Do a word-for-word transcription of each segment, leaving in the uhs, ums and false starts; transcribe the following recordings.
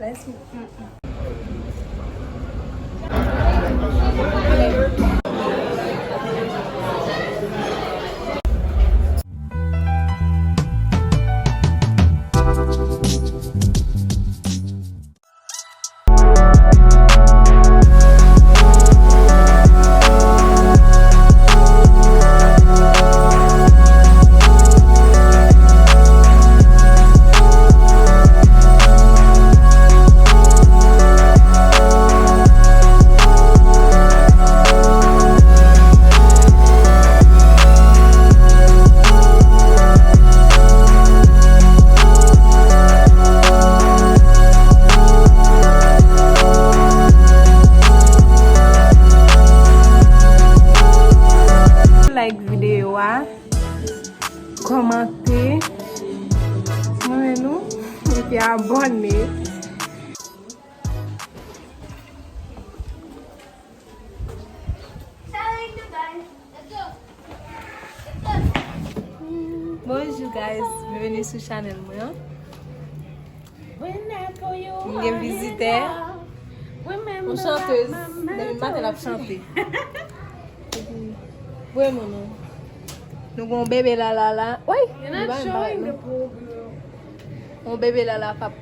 Let's mm, mm. Like videyo a, kòmante, renmen nou, epi abòne. Bonjou guys, byenveni sou chanèl mwen an. M gen vizitè, yon chantèz, depi maten l ap chante. Epi, vre moun non. Nou gen yon bebe lala la. Woy! Li pa menm parèt non. Yon bebe lala k ap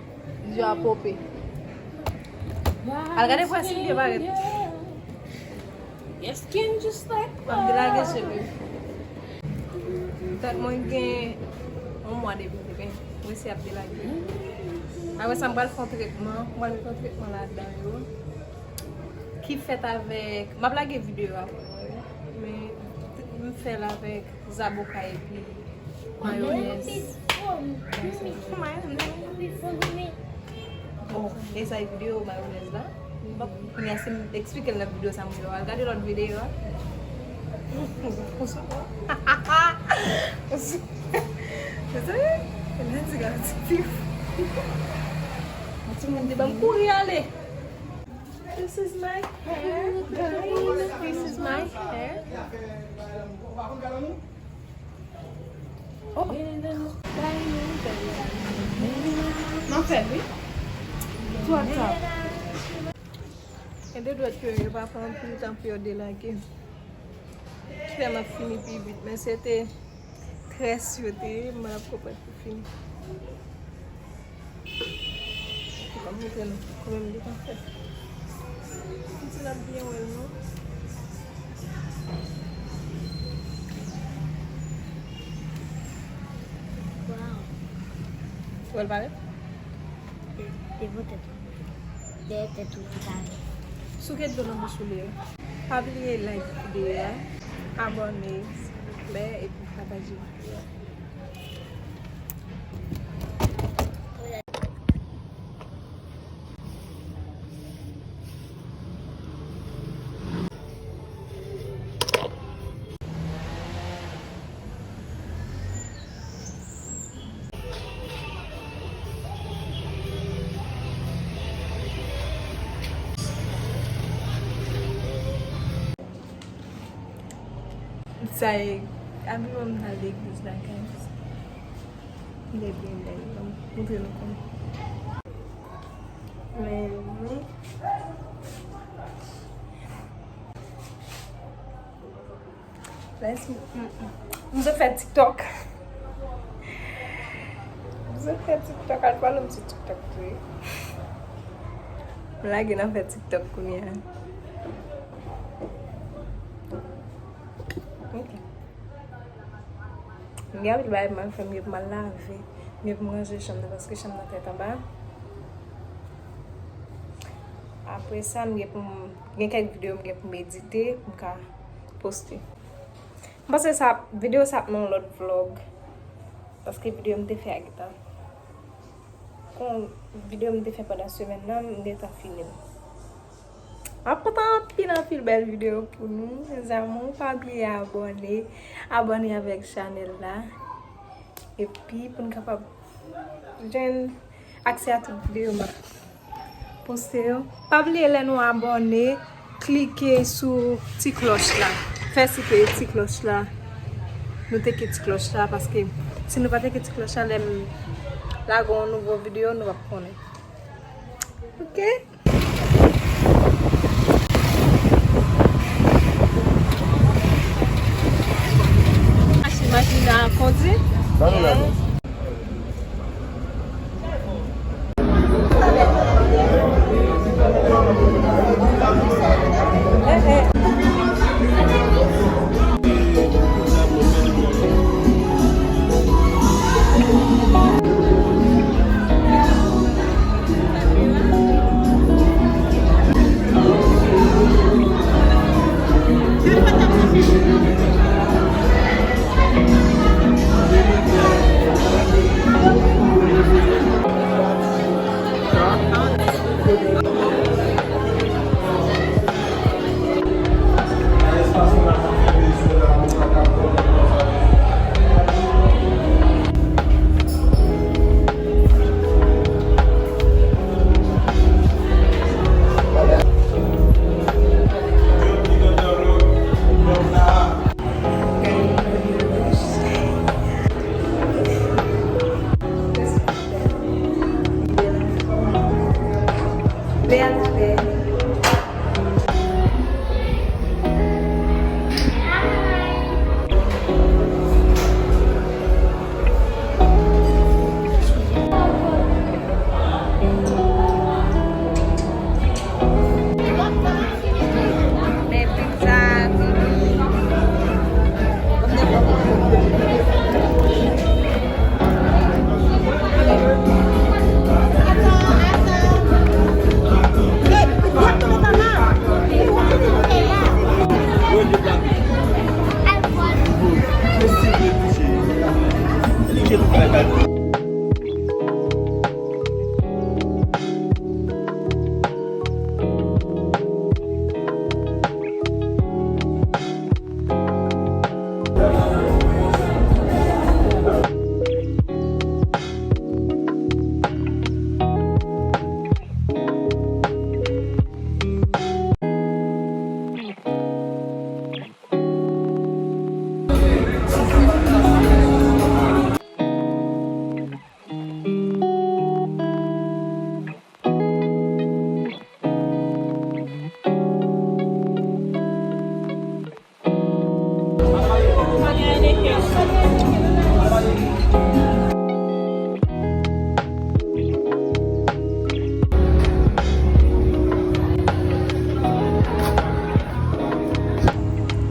di yo a pope. Al gade pou wè si l byen parèt. M ap delage cheve. Tèt mwen gen yon mwa depi m te gen. Mwen se ap delage. Apre sa, m pral fè yon tretman. M pral met yon tretman ladan yo. Ki fèt avèk, m ap lage videyo a pou nou, wi. Men m fè l avèk zaboka epi mayonèz. Bon, e sa e videyo mayonèz la. Bon, kounye a si m eksplike l nan videyo sa, moun yo al gade lòt videyo a. Mezanmi, nan ti gade ti pif. Yon timoun te ban m kouri ale. This is my hair, guys. This is my hair. Oh. M ap fè l, wi. Twò ta. Gen de dwèt ke yo pa pran anpil tan pou yo delage. Ki fè m ap fini pi vit, men se te Très yo te ye, m ap konprann pou fini. Ki va montre nou kòman m te ka fè. M di l ap byen wè l non. Wow. Ou wè l parèt? Te, te vo tèt ou. Dèyè tèt ou ki kare. Souke dlo nan bouch ou li ye. Pa bliye like videyo a, abòne, silvouplè, epi pataje videyo a. Sa e, abiman m nan legliz la, guys. Li byen bèl, m montre nou kòman. Men, men. Let's, m, m, m sot fè TikTok. M sot fè TikTok, al follow m sou TikTok tou wi. M lage nan fè TikTok kounye a. Ok. M gen anpil bagay pou m al fè, m gen pou m al lave, m gen pou m ranje chanm nan, paske chanm nan tèt anba. Apre sa, m gen pou m, gen kèk videyo m gen pou m edite, pou m ka poste. M panse sa, videyo sa ap nan yon lòt vlog. Paske videyo m te fè a gentan. Kon videyo m te fè pandan semèn nan, m gentan fini l. M ap pote anpil, anpil bèl videyo pou nou. Mes amours, pa bliye abòne. Abòne avèk chanèl la. Epi, pou n kapab jwenn aksè a tout videyo m ap poste yo. Pa bliye lè nou abòne, klike sou ti klòch la. Fè si ke ti klòch la. Nou teke ti klòch la, paske si nou pa teke ti klòch la, lè m lage yon nouvo videyo, nou p ap konnen. Ok. Machin, machin nan kondwi. Sa nou la menm?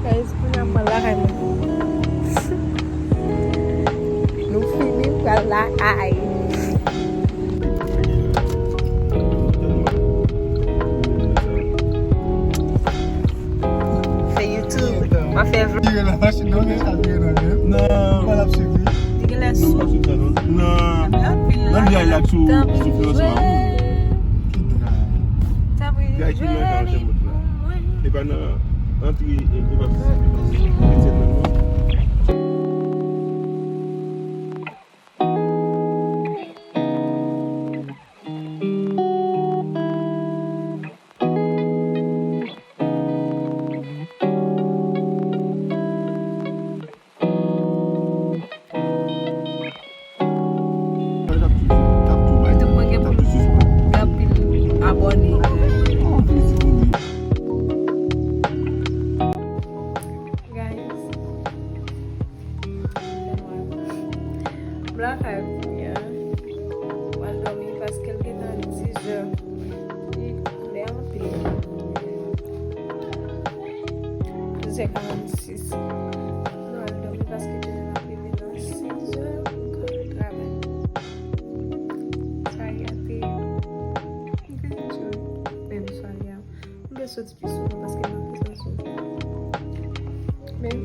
Guys, kounye a m pral lakay mwen. Nou fini, m pral lakay. Fè YouTube, m ap fè vlog. Vire nan machin nan, men sa vire nan men. Non. Mwen ap swiv li. Li genlè sou. Non. Nan dray la sou, sou finansman. Ki dray? Dray ki nan karaoke mwen la. E pa nan antre, e, e pa, e pa, e pa, Mwen gen anpil abòne. Guys, m lakay kounye a. M al dòmi paske l gentan dizè. Li lè anpil. Dizè karannsis. M al dòmi paske demen m ap leve nan senk zè pou m ka al travay. Sa gate. M te di w, menm swa li a. M te soti pi souvan paske m ap bezwen soti. Men,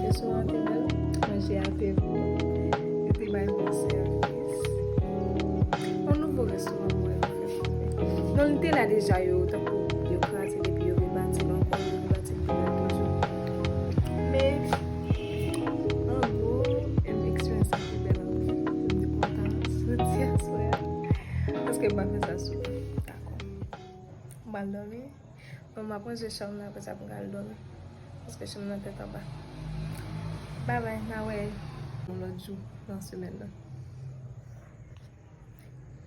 restoran an te bèl, manje a te bon, yo te bay bon sèvis. Yon nouvo restoran mwen yo fè pou mwen. Non, li te la deja, yo, tankou yo kraze l epi yo rebati l ankò, yo rebati l pi bèl toujou. Men, an gwo, em, eksperyans la te bèl anpil. M te kontan soti aswè a, paske m pa fè sa souvan. Dakò. M al dòmi. Bon, m ap ranje chanm nan, apre sa pou m al dòmi. Paske chanm nan tèt anba. Babay, n a wè yon lòt jou nan semèn nan.